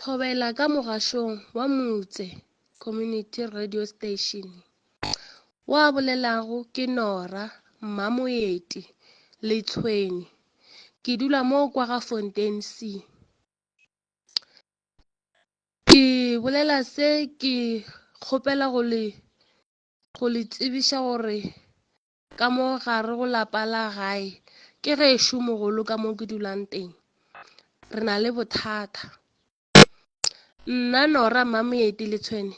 Thobela ka mogašong wa Motse Community Radio Station. Wa bolelago ke Nora Mmamoeti Letshweni. Ke dula mo kwa ga Fontein C. Ke bolela se ke kgopela go le go le tsebiša gore ka mo gare go lapa la gae ke gešo mogolo ka mo ke dulang teng re na le bothata nna Nora Mmamoeti Letshwene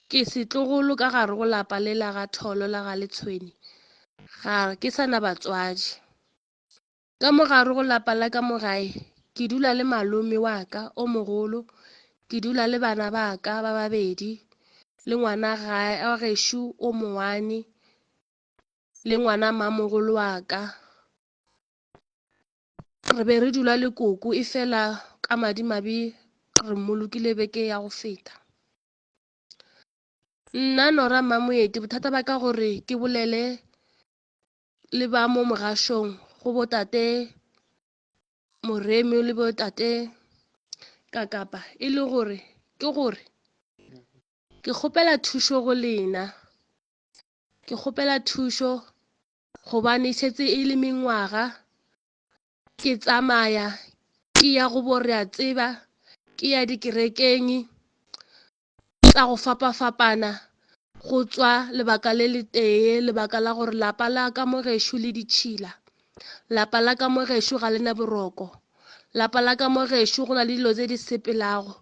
ke setlogolo ka gare go lapa le la ga Tholo la ga Letshwene ga ke sa na batswadi Ka mo gare go lapa la ka mo gae, ke dula le malome wa ka o mogolo, ke dula le bana ba ka ba babedi, le ngwana wa gešo o mongwane, le ngwana mamogolo wa ka. Re be re dula le koko efela ka madimabe re mmolokile beke ya go feta. Nna Nora Mmamoeti bothata ba ka gore ke bolele le ba mo mogašong go botate Moremi le botate Kakapa e le gore ke gore ke kgopela thušo go lena ke kgopela thušo gobane e šetse e le mengwaga ke tsamaya ke ya go bo re a tseba ke ya dikerekeng tsa go fapafapana go tswa lebaka le letee lebaka la gore lapa la ka mo gešo le ditšhila lapa la ka mo gešo ga le na boroko lapa la ka mo gešo go na le dilo tse di sepelago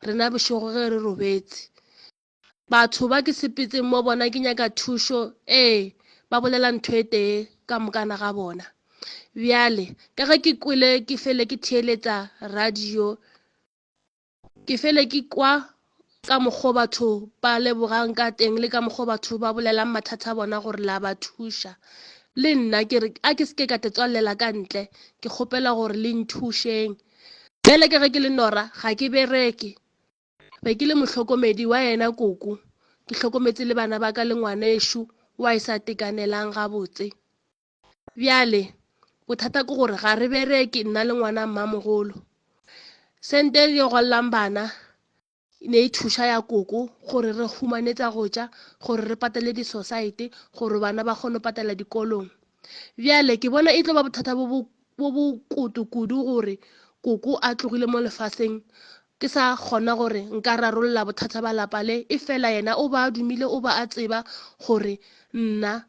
rena bošego ge re robetse batho ba ke sepetseng mo bona ke nyaka thušo ee ba bolela ntho e tee ka mokana ga bona bjale ka ge ke kwele ke fele ke theeletsa radio Ke fele ke kwa ka mokgo batho ba lebogang ka teng le ka mokgo batho ba bolelang mathata a bona gore la ba thuša. Le nna ke re a ke se ke ka te tswalela ka ntle, ke kgopela gore le nthušeng. Bjale ka ge ke le Nora ga ke bereke, be ke le mohlokomedi wa yena koko, ke hlokometse le bana ba ka le ngwanešo wa e sa tekanelang gabotse. Bjale bothata ke gore ga re bereke nna le ngwana mmamogolo. Sente e golelang bana ne e thuša ya koko gore re humane tsa go ja, gore re patele di-society, gore bana ba kgone go patela dikolong. Bjale ke bona e tlo ba bothata bo bo koto kudu gore koko a tlogile mo lefaseng ke sa kgona gore nka rarolla bothata ba lapa le, e fela yena o ba a dumile o ba a tseba gore nna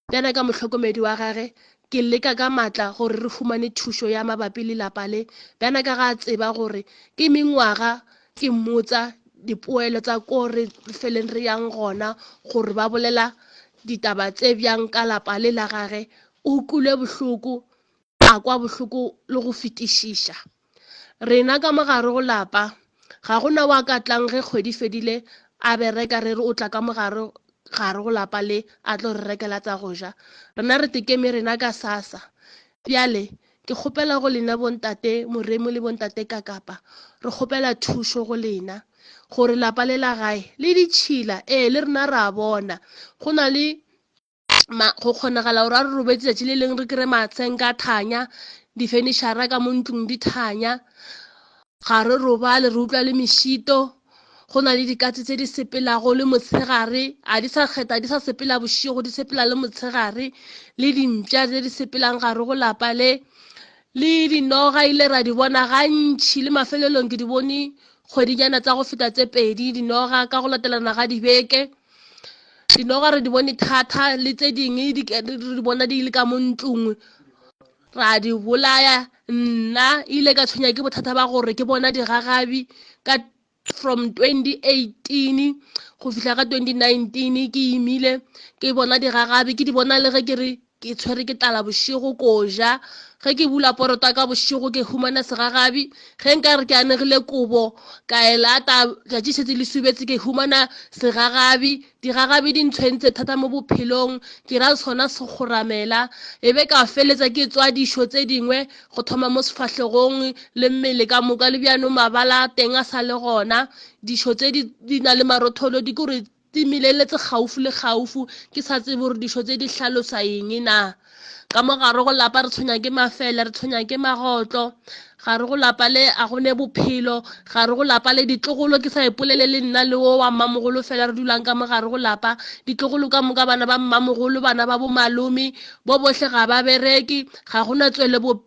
Bjale ka mohlokomedi wa gage, ke leka ka matla gore re humane thušo ya mabapi le lapa le. Bjana ka ga a tseba gore ke mengwaga ke mmotsa dipoelo tsa ko re feleng re yang gona gore ba bolela ditaba tse bjang ka lapa le la gage, o kwile bohloko, a kwa bohloko le go fetišiša. Rena ka mo gare go lapa ga go na wa ka tlang ge kgwedi fedile a bereka re re o tla ka mo gare gare go lapa le a tlo re rekela tsa go ja. Rena re tekeme rena ka sasa. Bjale ke kgopela go lena bontate Moremi le bontate Kakapa re kgopela thušo go lena gore lapa le la gae le ditšhila ee le rena ra bona go na le ma go kgonagala gore a re robetse tšatši le leng re kry matseng ka thanya difenišara ka mo ntlong di thanya ga re robale re utlwa le mešito go na le dikatse tse di sepelago le motshegare a di sa kgetha di sa sepela bošego di sepela le motshegare le dimpša tse di sepelang gare go lapa le le dinoga ile ra di bona gantšhi le mafelelong ke di bone kgwedinyana tsa go feta tse pedi dinoga ka go latelana ga dibeke Dinoga re di bone thata le tse dingwe re di bona di le ka mo ntlong ra di bolaya nna ile ka tshwenya ke bothata ba gore ke bona digagabi ka from 2018 go fihla ka 2019 ke imile ke bona digagabi ke di bona le ge ke re ke tshwere ke tlala bošego ko ja ge ke bula poroto ka bošego ke humana segagabi ge nka re ke anegile kobo ka e lata tšatši šetse le subetse ke humana segagabi digagabi di ntshwentse thata mo bophelong ke ra sona sekgoramela e be ka feletsa ke tswa dišo tse dingwe go thoma mo sefahlegong le mmele ka moka le bjano mabala a teng a sa le gona dišo tse di na le marotholo di kore di meleletse gaufi le gaufi ke sa tsebe gore dišo tse di hlalosa eng na. Ka mo gare go lapa re tshwenya ke mafela, re tshwenya ke magotlo. Gare go lapa le a go ne bophelo, gare go lapa le ditlogolo ke sa ipolele le nna le wo wa mmamogolo fela re dulang ka mo gare go lapa. Ditlogolo ka moka bana ba mmamogolo, bana ba bo malome, bo bohle ga ba bereke, ga gona tswele bo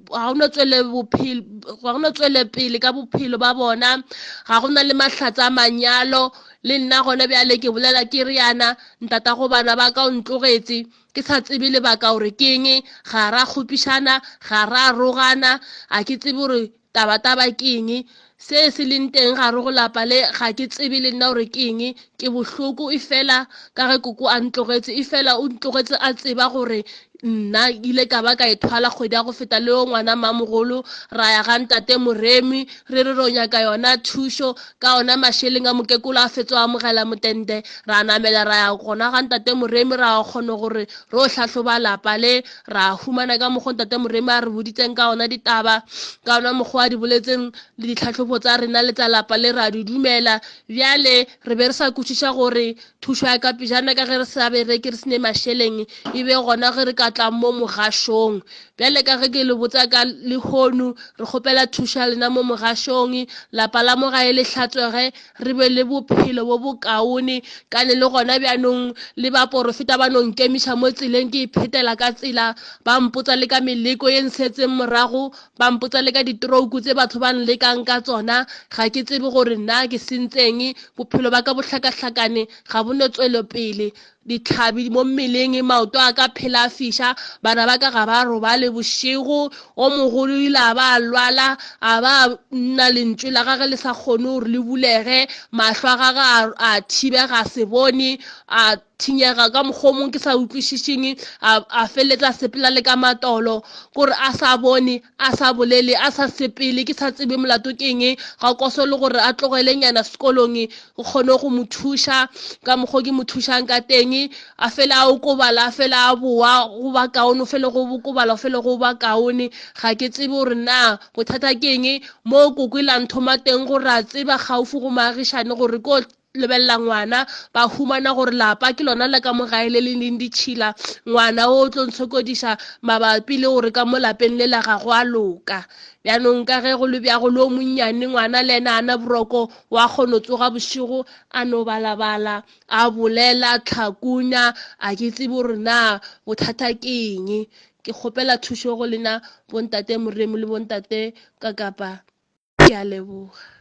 ga gona tswele bophelo ga gona tswele pele ka bophelo ba bona ga gona le mahlatsa a manyalo le nna gona bjale ke bolela ke re yana ntata go bana ba ka o ntlogetse ke sa tsebe lebaka gore ke eng ga ra kgopišana ga ra rogana a ke tsebe gore tabataba ke eng se se leng teng gare go lapa le ga ke tsebe le nna gore ke eng ke bohloko e fela ka ge koko a ntlogetse e fela o ntlogetse a tseba gore nna ile ka ba ka e thwala kgwedi ya go feta le yo ngwana mamogolo ra ya ga ntate moremi re re ro nyaka yona thušo ka ona mašeleng a mokekolo a fetso a amogela motente ra namela ra ya gona ga ntate moremi ra kgona gore ro hlahloba lapa le ra humana ka mokgwa ntate moremi a re boditseng ka ona ditaba ka ona mokgwa a di boletseng le ditlhatlhobo tsa rena le tsa lapa le ra di dumela bjale re be re sa kwešiša gore thušo ya ka pejana ka ge re sa bereke re sene mašeleng e be gona ge re ka tlang mo mogašong bjale ka ge ke le botsa ka lehono re kgopela thušo ya lena mo mogašong lapa la mo gae le hlatswege re be le bophelo bo bokaone kane le gona bjanong le baporofeta ba no nkemiša mo tseleng ke iphetela ka tsela ba mpotsa le ka meleko ye nsetseng morago ba mpotsa le ka ditrouku tse batho ba nlekang ka tsona ga ke tsebe gore nna ke sentseng bophelo ba ka bo hlakahlakane ga bo no tswelopele ditlhabi mo mmeleng maoto a ka phela a fiša bana ba ka ga ba robale bošego o mogolo ile a ba a lwala a ba nna lentšu la gage le sa kgone gore le bulege mahlo a gage a thibega a se bone a thinyega ka mokgwa o mongwe ke sa utlwišišeng a feleletsa a sepela le ka matolo kore a sa bone a sa bolele a sa sepele ke sa tsebe molato ke eng ga koso le gore a tlogele nyana sekolong o kgone go mo thuša ka mokgwa ke mo thušang ka teng a fele a okobala a fele a boa go ba kaone o fele go bokobala o fele go ba kaone ga ke tsebe gore na bothata ke eng mo koko e la nthoma teng gore a tseba gaufi go moagišane gore ko lebelela ngwana ba humana gore lapa ke lona le ka mo gae le le leng ditšhila ngwana o tlo ntshokodiša mabapi le gore ka mo lapeng le la ga go a loka bjanong ka ge go le bjago le o monnyane ngwana le ena ana boroko wa kgona go tsoga bošego a no balabala a bolela tlhakunya a ke tsebe gore na bothata ke eng ke kgopela thušo go lena bontate moremi le bontate kakapa ke a leboga.